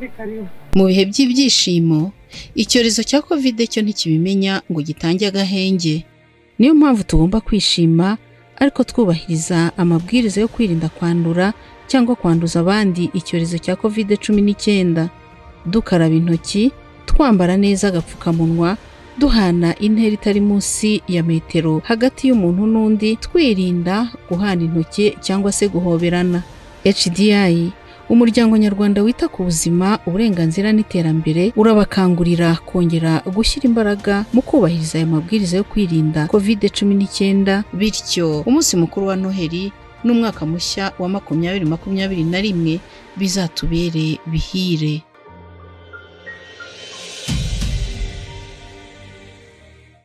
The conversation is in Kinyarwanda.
Ni karibu. Mu bihe by'ibyishimo, icyorezo cya Covid cyo ntikibimenya ngo gitange agahenge. Niyo mpamvu tugomba kwishima ariko twubahiriza amabwiriza yo kwirinda kwandura cyangwa kwanduza abandi icyorezo cya Covid-19. Dukaraba intoki, twambara neza agapfukamunwa, duhana intera itari munsi ya metero hagati y'umuntu n'undi, twirinda guhana intoki cyangwa se guhoberana. HDI, umuryango nyarwanda wita ku buzima, uburenganzira n'iterambere, urabakangurira kongera gushyira imbaraga mu kubahiriza aya mabwiriza yo kwirinda Covid-19, bityo umunsi mukuru wa Noheli n'umwaka mushya wa 2021 bizatubere bihire.